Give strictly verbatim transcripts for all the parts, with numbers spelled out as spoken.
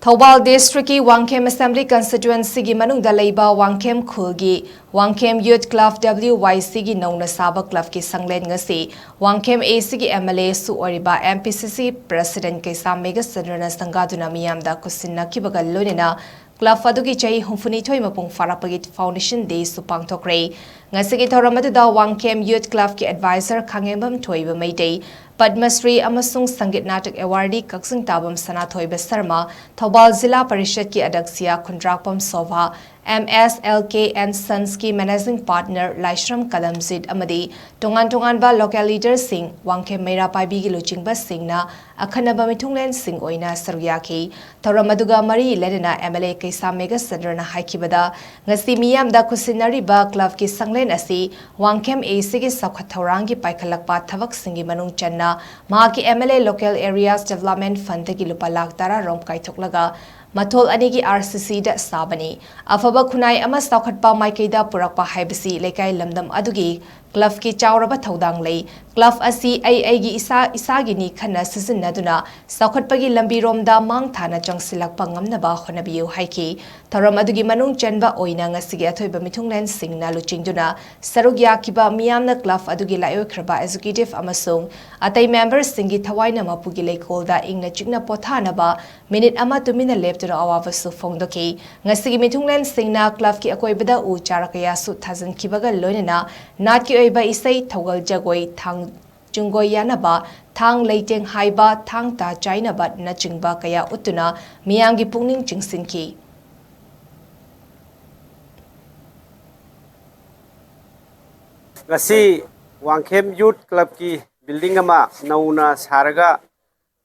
ꯊꯧꯕꯥꯜ ꯗꯤꯁꯇ꯭ꯔꯤꯛꯀꯤ ꯋꯥꯡꯈꯦꯝ ꯑꯦꯁꯦꯝꯕ꯭ꯂꯤ ꯀꯟꯁꯇꯤꯇ꯭ꯋꯦꯟꯁꯤꯒꯤ ꯃꯅꯨꯡꯗ ꯂꯩꯕ ꯋꯥꯡꯈꯦꯝ ꯈꯨꯜꯒꯤ ꯋꯥꯡꯈꯦꯝ ꯌꯨꯠ ꯀ꯭ꯂꯕ, W Y C ꯒꯤ ꯅꯧꯅ ꯁꯥꯕ ꯀ꯭ꯂꯕꯀꯤ ꯁꯪꯂꯦꯟ ꯉꯁꯤ ꯋꯥꯡꯈꯦꯝ A C ꯒꯤ M L A ꯁꯨ ꯑꯣꯏꯔꯤꯕ M P C C President ꯀꯩꯁꯥꯝ ꯃꯦꯘꯆꯟꯗ꯭ꯔꯅ ꯁꯪꯒꯥꯗꯨꯅ ꯃꯤꯌꯥꯝꯗ ꯈꯨꯠꯁꯤꯟꯅꯈꯤꯕꯒ ꯂꯣꯏꯅꯅ ꯀ꯭ꯂꯕ ꯑꯗꯨꯒꯤ ꯆꯍꯤ ꯍꯨꯝꯐꯨꯅꯤꯊꯣꯏ ꯃꯄꯨꯡ ꯐꯥꯔꯛꯄꯒꯤ Foundation Day ꯁꯨ ꯄꯥꯡꯊꯣꯛꯈ꯭ꯔꯦ꯫ ꯉꯁꯤꯒꯤ ꯊꯧꯔꯝ ꯑꯗꯨꯗ ꯋꯥꯡꯈꯦꯝ ꯌꯨꯠ ꯀ꯭ꯂꯕꯀꯤ ꯑꯦꯗꯚꯥꯏꯖꯔ ꯈꯥꯉꯦꯝꯕꯝ ꯊꯣꯏꯕ ꯃꯩꯇꯩ, ꯄꯗꯃꯁ꯭ꯔꯤ ꯑꯃꯁꯨꯡ ꯁꯪꯒꯤꯠ ꯅꯥꯇꯛ ꯑꯦꯋꯥꯔꯗꯤ ꯀꯛꯆꯤꯡ ꯇꯥꯕꯝ ꯁꯅꯥꯊꯣꯏꯕ ꯁꯔꯃ, ꯊꯧꯕꯥꯜ ꯖꯤꯂꯥ ꯄꯔꯤꯁꯠꯀꯤ ꯑꯗꯛꯁꯤꯌꯥ ꯈꯨꯟꯗ꯭ꯔꯥꯛꯄꯝ Sobha, M S L K and Sons ꯀꯤ Managing Partner ꯂꯥꯏꯁ꯭ꯔꯝ ꯀꯂꯝꯖꯤꯠ ꯑꯃꯗꯤ ꯇꯣꯉꯥꯟ ꯇꯣꯉꯥꯟꯕ local leader ꯁꯤꯡ, ꯋꯥꯡꯈꯦꯝ ꯃꯩꯔꯥ ꯄꯥꯏꯕꯤꯒꯤ ꯂꯨꯆꯤꯡꯕꯁꯤꯡꯅ ꯑꯈꯟꯅꯕ ꯃꯤꯊꯨꯡꯂꯦꯟꯁꯤꯡ ꯑꯣꯏꯅ ꯁꯔꯨꯛ ꯌꯥꯈꯤ꯫ ꯊꯧꯔꯝ ꯑꯗꯨꯒ ꯃꯔꯤ ꯂꯩꯅꯅ M L A ꯀꯩꯁꯥꯝ ꯃꯦꯘꯆꯟꯗ꯭ꯔꯅ ꯍꯥꯏꯈꯤꯕꯗ, ꯉꯁꯤ ꯃꯤꯌꯥꯝꯗ ꯈꯨꯠꯁꯤꯟꯅꯔꯤꯕ ꯀ꯭ꯂꯕꯀꯤ ꯁꯪꯂꯦꯟ ꯑꯁꯤ ꯋꯥꯡꯈꯦꯝ A C ꯒꯤ ꯆꯥꯎꯈꯠ ꯊꯧꯔꯥꯡꯒꯤ ꯄꯥꯏꯈꯠꯂꯛꯄ ꯊꯕꯛꯁꯤꯡꯒꯤ ꯃꯅꯨꯡ ꯆꯟꯅ ꯃꯍꯥꯛꯀꯤ M L A Local Areas Development Fund ꯗꯒꯤ ꯂꯨꯄꯥ ꯂꯥꯈ ꯇꯔꯥ ꯔꯣꯝ ꯀꯥꯏꯊꯣꯛꯂꯒ ꯃꯊꯣꯜ ꯑꯅꯤꯒꯤ R C C ꯗ ꯁꯥꯕꯅꯤ꯫ ꯑꯐꯕ ꯈꯨꯟꯅꯥꯏ ꯑꯃ ꯆꯥꯎꯈꯠꯄ ꯃꯥꯏꯀꯩꯗ ꯄꯨꯔꯛꯄ ꯍꯥꯏꯕꯁꯤ ꯂꯩꯀꯥꯏ ꯂꯝꯗꯝ ꯑꯗꯨꯒꯤ ꯀ꯭ꯂꯕꯀꯤ ꯆꯥꯎꯔꯕ ꯊꯧꯗꯥꯡ ꯂꯩ꯫ ꯀ꯭ꯂꯕ ꯑꯁꯤ ꯑꯩ ꯑꯩꯒꯤ ꯏꯁꯥ ꯏꯁꯥꯒꯤꯅꯤ ꯈꯟꯅ ꯁꯤꯖꯤꯟꯅꯗꯨꯅ ꯆꯥꯎꯈꯠꯄꯒꯤ ꯂꯝꯕꯤꯔꯣꯝꯗ ꯃꯥꯡ ꯊꯥꯅ ꯆꯪꯁꯤꯜꯂꯛꯄ ꯉꯝꯅꯕ ꯍꯣꯠꯅꯕꯤꯌꯨ ꯍꯥꯏꯈꯤ꯫ ꯊꯧꯔꯝ ꯑꯗꯨꯒꯤ ꯃꯅꯨꯡ ꯆꯟꯕ ꯑꯣꯏꯅ ꯉꯁꯤꯒꯤ ꯑꯊꯣꯏꯕ ꯃꯤꯊꯨꯡꯂꯦꯟꯁꯤꯡꯅ ꯂꯨꯆꯤꯡꯗꯨꯅ ꯁꯔꯨꯛ ꯌꯥꯈꯤꯕ ꯃꯤꯌꯥꯝꯅ ꯀ꯭ꯂꯕ ꯑꯗꯨꯒꯤ ꯂꯥꯏꯑꯣꯏꯈ꯭ꯔꯕ executive ꯑꯃꯁꯨꯡ ꯑꯇꯩ member ꯁꯤꯡꯒꯤ ꯊꯋꯥꯏꯅ ꯃꯄꯨꯒꯤ ꯂꯩꯀꯣꯜꯗ ꯏꯪꯅ ꯆꯤꯛꯅ ꯄꯣꯊꯥꯅꯕ ꯃꯤꯅꯤꯠ ꯑꯃ ꯇꯨꯃꯤꯟꯅ ꯂꯦꯞꯇꯨꯅ ꯑꯋꯥꯕꯁꯨ ꯐꯣꯡꯗꯣꯛꯈꯤ꯫ ꯉꯁꯤꯒꯤ ꯃꯤꯊꯨꯡꯂꯦꯟꯁꯤꯡꯅ ꯀ꯭ꯂꯕꯀꯤ ꯑꯀꯣꯏꯕꯗ ꯎ ꯆꯥꯔ ꯀꯌꯥꯁꯨ ꯊꯥꯖꯤꯟꯈꯤꯕꯒ ꯂꯣꯏꯅꯅ ꯅꯥꯠꯀꯤ ꯑꯣꯏꯕ ꯏꯁꯩ, ꯊꯧꯒꯜ ꯖꯒꯣꯏ, ꯊꯥꯡ ꯆꯨꯡꯒꯣꯏ ꯌꯥꯅꯕ, ꯊꯥꯡ ꯂꯩꯇꯦꯡ ꯍꯥꯏꯕ, ꯊꯥꯡ ꯇꯥ ꯆꯥꯏꯅꯕꯅꯆꯤꯡꯕ ꯀꯌꯥ ꯎꯠꯇꯨꯅ ꯃꯤꯌꯥꯝꯒꯤ ꯄꯨꯛꯅꯤꯡ ꯆꯤꯡꯁꯤꯟꯈꯤ꯫ ꯉꯁꯤ ꯋꯥꯡꯈꯦꯝ ꯌꯨꯠ ꯀ꯭ꯂꯕꯀꯤ ꯕꯤꯜꯗꯤꯡ ꯑꯃ ꯅꯧꯅ ꯁꯥꯔꯒ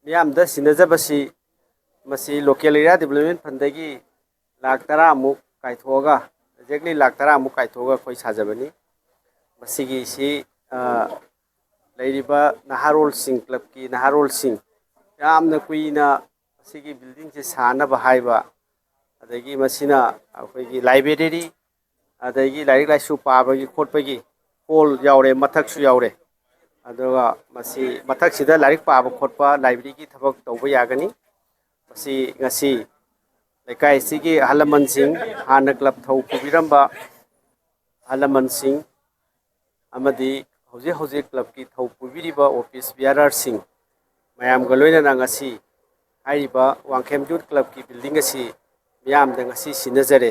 ꯃꯤꯌꯥꯝꯗ ꯁꯤꯟꯅꯖꯕꯁꯤ, ꯃꯁꯤ Local Area Development Fund ꯗꯒꯤ ꯂꯥꯈ ꯇꯔꯥꯃꯨꯛ ꯀꯥꯏꯊꯣꯛꯑꯒ, exactly ꯂꯥꯈ ꯇꯔꯥꯃꯨꯛ ꯀꯥꯏꯊꯣꯛꯑꯒ ꯑꯩꯈꯣꯏ ꯁꯥꯖꯕꯅꯤ꯫ ꯃꯁꯤꯒꯤꯁꯤ, ꯑ, ꯂꯩꯔꯤꯕ ꯅꯍꯥꯔꯣꯜꯁꯤꯡ, ꯀ꯭ꯂꯕꯀꯤ ꯅꯍꯥꯔꯣꯜꯁꯤꯡ ꯌꯥꯝꯅ ꯀꯨꯏꯅ ꯃꯁꯤꯒꯤ ꯕꯤꯜꯗꯤꯡꯁꯦ ꯁꯥꯅꯕ ꯍꯥꯏꯕ, ꯑꯗꯒꯤ ꯃꯁꯤꯅ ꯑꯩꯈꯣꯏꯒꯤ library, ꯑꯗꯒꯤ ꯂꯥꯏꯔꯤꯛ ꯂꯥꯏꯁꯨ ꯄꯥꯕꯒꯤ ꯈꯣꯠꯄꯒꯤ hall ꯌꯥꯎꯔꯦ, ꯃꯊꯛꯁꯨ ꯌꯥꯎꯔꯦ꯫ ꯑꯗꯨꯒ ꯃꯁꯤ ꯃꯊꯛꯁꯤꯗ ꯂꯥꯏꯔꯤꯛ ꯄꯥꯕ ꯈꯣꯠꯄ, library ꯒꯤ ꯊꯕꯛ ꯇꯧꯕ ꯌꯥꯒꯅꯤ꯫ ꯑꯁꯤ ꯉꯁꯤ ꯂꯩꯀꯥꯏ ꯑꯁꯤꯒꯤ ꯑꯍꯜ ꯂꯃꯟꯁꯤꯡ, ꯍꯥꯟꯅ ꯀ꯭ꯂꯕ ꯊꯧ ꯄꯨꯕꯤꯔꯝꯕ ꯑꯍꯜ ꯂꯃꯟꯁꯤꯡ ꯑꯃꯗꯤ ꯍꯧꯖꯤꯛ ꯍꯧꯖꯤꯛ ꯀ꯭ꯂꯕꯀꯤ ꯊꯧ ꯄꯨꯕꯤꯔꯤꯕ ꯑꯣꯐꯤꯁ ꯕꯤꯌꯥꯔꯔꯁꯤꯡ ꯃꯌꯥꯝꯒ ꯂꯣꯏꯅꯅ ꯉꯁꯤ ꯍꯥꯏꯔꯤꯕ ꯋꯥꯡꯈꯦꯝ ꯌꯨꯠ ꯀ꯭ꯂꯕꯀꯤ ꯕꯤꯜꯗꯤꯡ ꯑꯁꯤ ꯃꯤꯌꯥꯝꯗ ꯉꯁꯤ ꯁꯤꯟꯅꯖꯔꯦ꯫